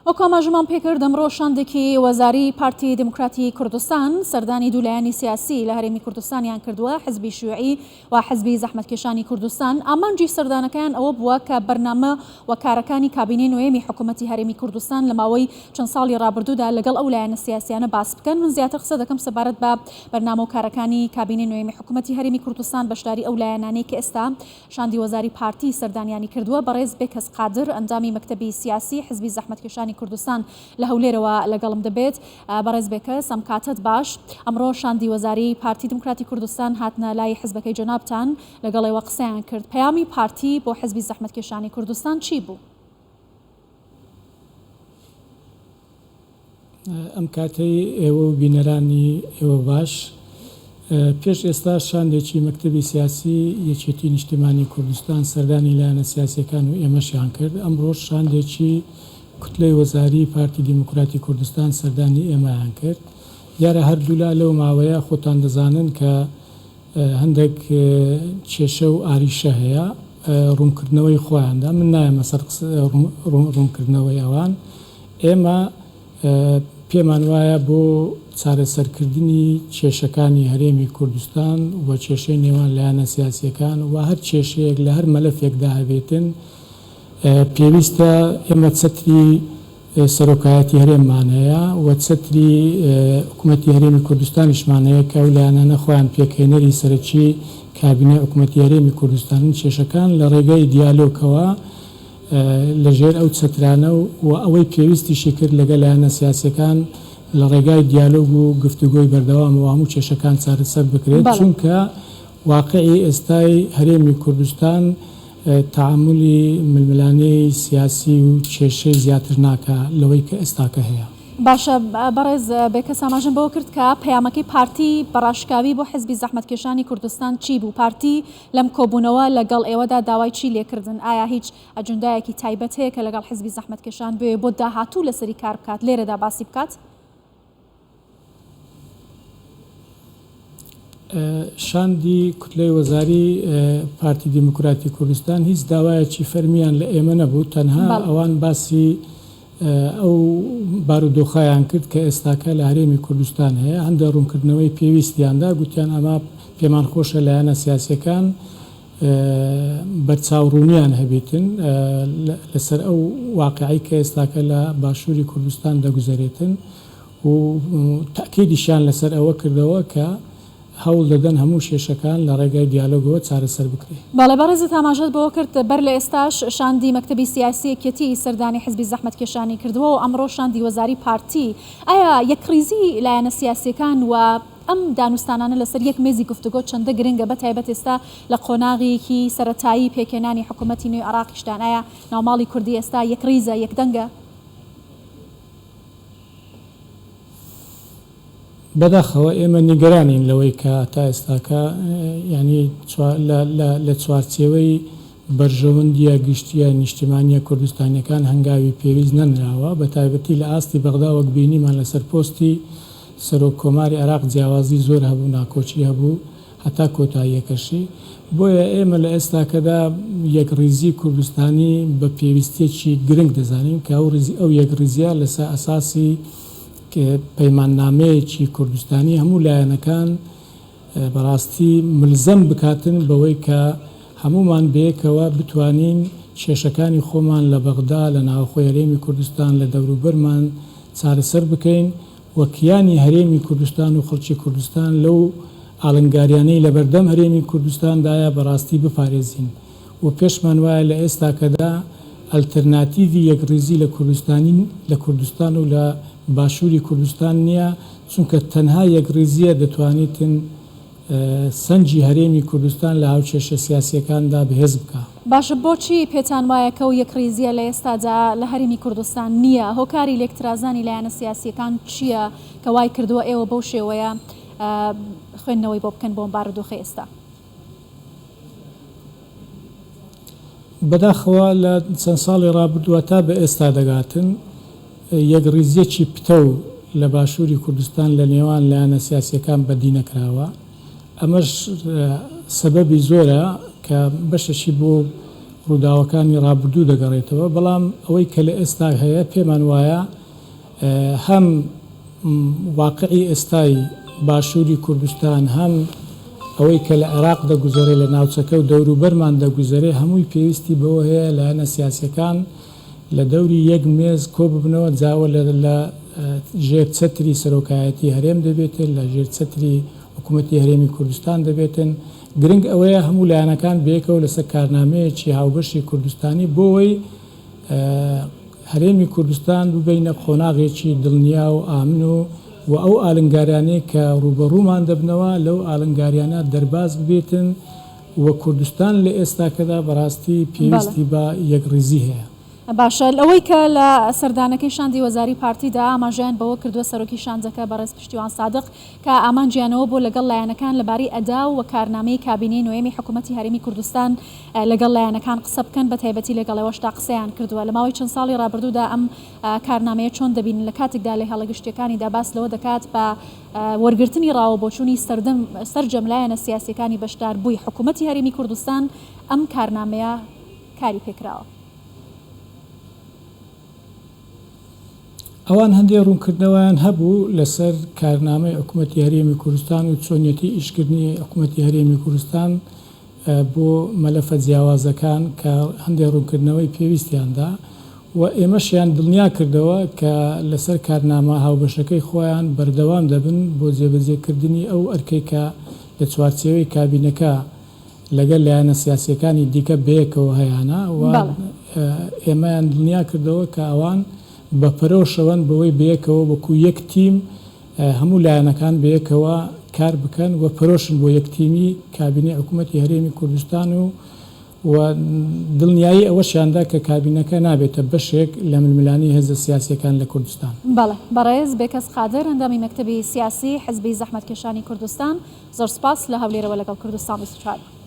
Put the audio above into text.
وەکو ئاماژەمان پێکرد ئەمڕۆ شاندێکی وەزاری پارتی دیموکراتی کوردستان سەردانی دوو لایەنی سیاسی لە هەرێمی کوردستانیان کردووە، حزبی شیوعی و حزبی زەحمەتکێشانی کوردستان. ئامانجی سەردانەکەیان ئەوە بووە کە بەرنامە و کارەکانی کابینەی نۆیەمی حکوومەتی هەرێمی کوردستان لە ماوەی چەند ساڵی ڕابردوودا لەگەڵ ئەو لایەنە سیاسیانە باس بکەن. من زیاتر قسە دەکەم سەبارەت بە بەرنامە و کارەکانی کابینەی نۆیەمی حکوومەتی هەرێمی کوردستان، بەشداری ئەو لایەنانەی کە ئێستا شاندی وەزاری پارتی سەردانیانی کردووە، بەڕێز بێکەس قادر، ئەندامی مەکتەبی سیاسی حزبی زەحمەتکێشانی کوردستان لە هەولێرەوە لەگەڵم دەبێت. بەڕێز بێکەس، ئەم کاتەت باش. ئەمڕۆ شاندی وەزاری پارتی دیموکراتی کوردستان هاتنە لای حزبەکەی جەنابتان، لەگەڵ ئێوە قسەیان کرد. پەیامی پارتی بۆ حزبی زەحمەتکێشانی کوردستان چی بوو؟ ئەم کاتەی ئێوە و بینەرانی ئێوە باش. پێش ئێستا شاندێکی مەکتەبی سیاسی یەکێتی نیشتیمانی کوردستان سەردانی لایەنە سیاسیەکان و ئێمەشیان کرد. ئەمڕۆش شاندێکی کوتلەی وەزاری پارتی دیموکراتی کوردستان سەردانی ئێمەیان کرد. دیارە هەردوولا لەو ماوەیە خۆتان دەزانن کە هەندێک کێشە و ئاریشە هەیە ڕوونکردنەوەی خۆیاندا من نایەمە سەر ڕوونکردنەوەی ئەوان. ئێمە پێمان وایە بۆ چارەسەرکردنی کێشەکانی هەرێمی کوردستان و کێشەی نێوان لایەنە سیاسییەکان و هەر کێشەیەک لە هەر مەلەفێکدا هەبێتن پێویستە ئێمە چەتری سەرۆکایەتی هەرێممان هەیە و چەتری حکومەتی هەرێمی کوردستانیشمان هەیە کە ئەو لایەنانە خۆیان پێکهێنەری سەرەکی کابینەی حکومەتی هەرێمی کوردستانن کێشەکان لە ڕێگەی دیالۆکەوە لە ژێر ئەو چەترانە و ئەوەی پێویستیشی کرد لەگەڵ لایەنە سیاسیەکان لە ڕێگای دیالۆگ و گفتوگۆی بەردەوامەوە هەموو کێشەکان چارەسەر بکرێت چونکە واقعی ئێستای هەرێمی کوردستان تەعامولی ململانێی سیاسی و کێشەی زیاتر ناکا لەوەی کە ئێستاکە هەیە. باشە بەڕێز بێکەس ئاماژەم بەوە کرد کە پەیامەکەی پارتی بە ڕاشکاوی بۆ حزبی زەحمەتکێشانی کوردستان چی بوو؟ پارتی لەم کۆبوونەوە لە گەڵ ئێوەدا داوای چی لێکردن؟ ئایا هیچ ئەجندایەکی تایبەت هەیە کە لەگەڵ حزبی زەحمەتکێشان بوێ بۆ داهاتوو لەسەری کار بکات لێرەدا باسی بکات؟ شاندی کوتلەی وەزاری پارتی دیموکراتی کوردستان هیچ داوایەکی فەرمیان لە ئێمە نەبوو، تەنها ئەوان باسی ئەو بارودۆخەیان کرد کە ئێستاکە لە هەرێمی کوردستان هەیە، هەندێک ڕوونکردنەوەی پێویستیان دا، گوتیان ئەمە پێمان خۆشە لایەنە سیاسییەکان بەرچاوڕوونیان هەبیتن لەسەر ئەو واقیعەی کە ئێستاکە لە باشووری کوردستان دەگوزەرێتن و تەئکیدیشیان لەسەر ئەوە کردەوە کە هەوڵ دەدەن هەموو کێشەکان لە ڕێگای دیالۆگەوە چارەسەر بکرێ. بەڵێ بەڕێزت ئاماژەت بەوە کرد بەر لە ئێستاش شاندی مەکتەبی سیاسی یەکێتی سەردانی حزبی زەحمەتکێشانی کردووە و ئەمڕۆ شاندی وەزاری پارتی، ئایا یەکڕیزی لایەنە سیاسیەکان و ئەم دانوستانانە لەسەر یەک مێزی گفتوگۆ چەندە گرنگە بە تایبەت ئێستا لە قۆناغێکی سەرەتایی پێکهێنانی حکوومەتی نوێی عێراقیشدان ئایا ناوماڵی کوردی ئێستا یەکڕیزە یەکدەنگە؟ بەداخەوە ئێمە نیگەرانین لەوەی کە تا ئێستاکە یانی لە چوارچێوەی بەرژەوەندییە گشتییە نیشتیمانییە کوردستانییەکان هەنگاوی پێویست نەنراوە، بەتایبەتی لە ئاستی بەغدا وەک بینیمان لەسەر پۆستی سەرۆک کۆماری عێراق جیاوازی زۆر هەبوو، ناکۆکی هەبوو هەتا کۆتاییەکەشی. بۆیە ئێمە لە ئێستاکەدا یەکڕیزی کوردستانی بە پێویستییەکی گرنگ دەزانین کە ئەو یەکڕیزییە لەسەر ئەساسی پەیماننامەیەکی کوردستانی هەموو لایەنەکان بەڕاستی ملزەم بکاتن بەوەی کە هەموومان بەیەکەوە بتوانین کێشەکانی خۆمان لە بەغدا، لە ناوخۆی هەرێمی کوردستان، لە دەوروبەرمان چارەسەر بکەین و کیانی هەرێمی کوردستان و خەڵکی کوردستان لەو ئاڵنگاریانەی لەبەردەم هەرێمی کوردستاندایە بەڕاستی بپارێزین و پێشمان وایە لە ئێستاکەدا ئەلتەرناتیڤی یەکڕیزی لە کوردستانی لە کوردستان و لە باشووری کوردستان نییە، چونکە تەنها یەکڕیزییە دەتوانیتن سەنگی هەرێمی کوردستان لە هاوکێشە سیاسییەکاندا بەهێز بکا. باشە بۆچی پێتان وایە کە ئەو یەکڕیزییە لە ئێستادا لە هەرێمی کوردستان نییە؟ هۆکاری لێکترازانی لایەنە سیاسییەکان چییە کە وای کردووە ئێوە بەو شێوەیە خوێندنەوەی بۆ بکەن بۆ ئەم بارودۆخەی ئێستا؟ بەداخەوە لە چەند ساڵی ڕابردووە تا بە ئێستا دەگاتن یەکڕیزییەکی پتەو لە باشووری کوردستان لە نێوان لایەنە سیاسییەکان بەدی نەکراوە. ئەمەش سەبەبی زۆرە کە بەشێکی بۆ ڕووداوەکانی ڕابردوو دەگەڕێتەوە، بەڵام ئەوەی کە لە ئێستا هەیە پێمان وایە هەم واقعی ئێستای باشووری کوردستان هەم ئەوەی کە لە عێراق دەگوزەرێ لە ناوچەکە و دەوروبەرمان دەگوزەرێ هەمووی پێویستی بەوە هەیە لایەنە سیاسیەکان لە دەوری یەک مێز کۆببنەوە جاوە لە لە ژێر چەتری سەرۆکایەتی هەرێم دەبێتن لە ژێر چەتری حکوومەتی هەرێمی کوردستان دەبێتن گرنگ ئەوەیە هەموو لایەنەکان بەیەکەوە لەسەر کارنامەیەکی هاوبەشی کوردستانی بۆوەی هەرێمی کوردستان ببەینە قۆناغێکی دڵنیا و ئامن و و ئەو ئالنگاریانەی کە ڕووبەڕوومان دەبنەوە لەو ئالنگاریانە دەرباز ببێتن و کوردستان لە ئێستاکەدا بەڕاستی پێویستی بە یەکڕیزی هەیە. باشە لەوەی کە لە سەردانەکەی شاندی وەزاری پارتیدا ئاماژەیان بەوە کردووە سەرۆکی شاندەکە بەڕێز پشتیوان سادق کە ئامانجیانەوە بۆ لەگەڵ لایەنەکان لەبارەی ئەدا و کارنامەی کابینەی نۆیەمی حکوومەتی هەرێمی کوردستان لەگەڵ لایەنەکان قسە بکەن بەتایبەتی لەگەڵ ئێوەشدا قسەیان کردووە لە ماوەی چەند ساڵی ڕابردوودا ئەم کارنامەیە چۆن دەبینن لە کاتێکدا لە هێڵە گشتیەکانیدا باس لەوە دەکات بە وەرگرتنی ڕا و بۆچوونی سەردەم سەرجەم لایەنە سیاسیەکانی بەشداربووی حکوومەتی هەرێمی کوردستان ئەم کارنامەیە کاری پێکراوە. ئەوان هەندێ ڕوونکردنەوەیان هەبوو لەسەر کارنامەی حکومەتی هەرێمی کوردستان و چۆنیەتی ئیشکردنی حکومەتی هەرێمی کوردستان بۆ مەلەفە جیاوازەکان کە هەندێ ڕوونکردنەوەی پێویستیان دا و ئێمەشیان دڵنیا کردەوە کە لەسەر کارنامە هاوبەشەکەی خۆیان بەردەوام دەبن بۆ جێبەجێکردنی ئەو ئەرکەی کە لە چوارچێوەی کابینەکە لەگەل لایەنە سیاسیەکانی دیکە بەیەکەوە هەیانە و ئێمەیان دڵنیا کردەوە کە ئەوان بە پەرۆشەوەن بەوەی بەیەکەوە وەکو یەک تیم هەموو لایەنەکان بەیەکەوە کار بکەن و پەرۆشن بۆ یەک تیمی کابینەی حکوومەتی هەرێمی کوردستان و و دڵنیایی ئەوەشیان دا کە کابینەکە نابێتە بەشێک لە ململانێی هێزە سیاسیەکان لە کوردستان. بەڵێ بەڕێز بێکەس قادر ئەندامی مەکتەبی سیاسی حزبی زەحمەتکێشانی کوردستان زۆر سوپاس لە هەولێرەوە لەگەڵ کوردستان 24.